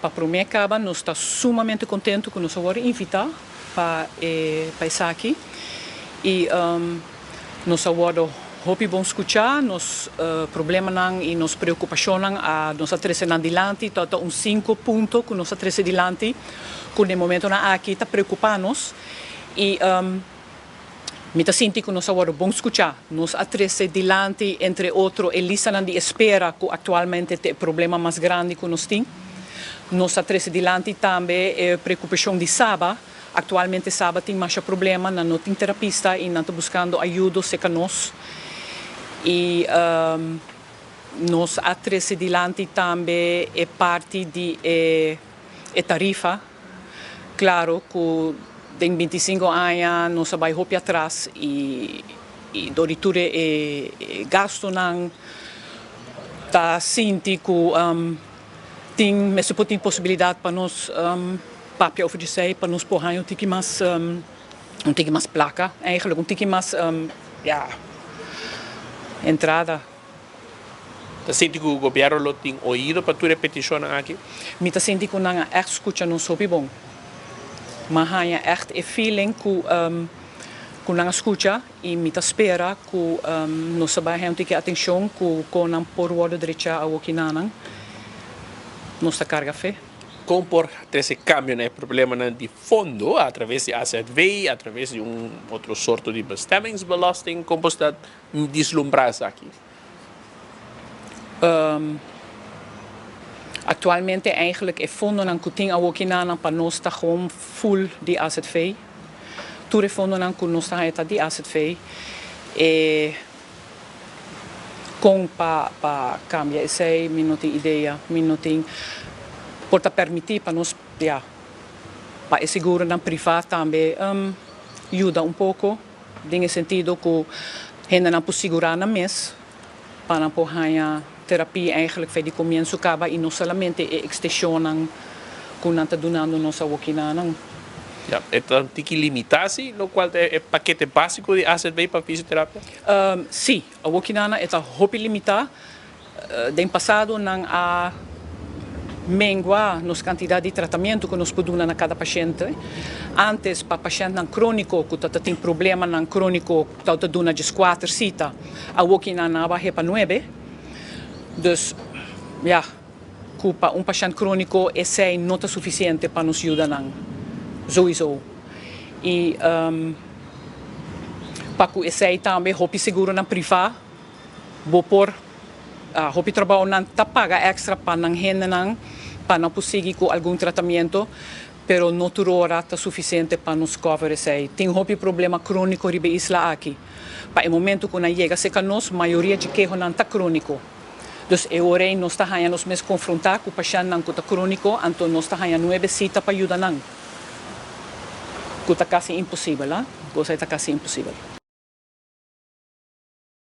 Pa promé kaba nos ta sumamente kontentu ku nos a wòrdu invitá pa e pa esaki i nos a wòrdu hopi bon skuchá, nos problemanan i nos preokupashonnan a nos a trese nan dilanti, ta ta un sinku punto ku nos a trese dilanti ku den momentonan aki ta preokupá nos i Mi ta sinti ku nos a wòrdu bon skuchá. Nos a trese dilanti, entre otro, e listanan di espera ku aktualmente ta e problema mas grandi ku nos tin. Nos a trese dilanti tambe e preokupashon di Saba. Aktualmente Saba tin masha problema, nan no tin terapista i nan ta buskando ayudo serka nos. I nos a trese dilanti tambe e parti di e tarifa. Claro cu den 25 aña nos a bay hopi atras y dor di tur e gastonan ta sinti cu tin mester por tin posibilidad pa nos papia over djesey pa nos por haña un tiki mas un tiki mas placa eigenlijk un tiki mas ya entrada. Ta sinti ku gobièrnu lo tin oido pa tur e petishonnan aki? Mi ta sinti ku nan a ègt skucha nos hopi bon. M'a haña ègt e feeling ku ku nan a skucha i mi ta spera ku nos ta bai haña un tiki atenshon ku kon nan por wòrdu drechá awoki nanan. Nos ta karga fe. Kon por trese kambio na e problemanan di fondo atraves di AZV, atraves di un otro sorto di bestemmingsbelasting? Kon por sta Dislumbrá esaki? Actualmente eigenlijk e fondonan cu tin awokinan pa nos ta gewoon full di AZV. Tur e fondonan cu nos ta haya ta di AZV. E con pa pa cambia esey mi no tin idea. Mi no tin por ta permiti pa nos ya pa e seguronan priva tambe yuda un poco. Den e sentido ku hendenan por sigurá nan mes pa nan por haña terapia eigenlijk fe di komienso kaba i no solamente e eksteshonnan ku nan ta dunando nos awokinanan. Ya, e ta un tiki limitá si lokual ta e pakete básiko di AZB pa fisioterapia? Sí, awokinanan e ta hopi limitá. Den pasado nan a mengua nos kantidat di tratamentu ku nos por duna na kada pashente. Antes pa pashentnan króniko ku ta tin problemanan króniko ta ta duna djes kuater sita, awoki nan a bah'é pa nuebe. Dus ya, ku pa un pashent króniko esei no ta sufisiente pa nos yuda nan souiso. I pa ku esei tambe hopi seguronan privá. Bo por hopi trabounan ta paga extra pa nan hendenan pa nan por sigui ku algun tratamiento, pero no tur ora ta sufisiente pa nos cover esei. Tin hopi problema kroniko riba e isla aki. Pa e momento ku nan yega serka nos, mayoria dje kehonan ta kroniko. Dus e ora ei nos ta haña nos mes konfrontá ku pashèntnan ku ta kroniko, anto nos ta haña nuebe sita pa yuda nan, ku ta kasi imposibel, a. Kos ei ta kasi imposibel.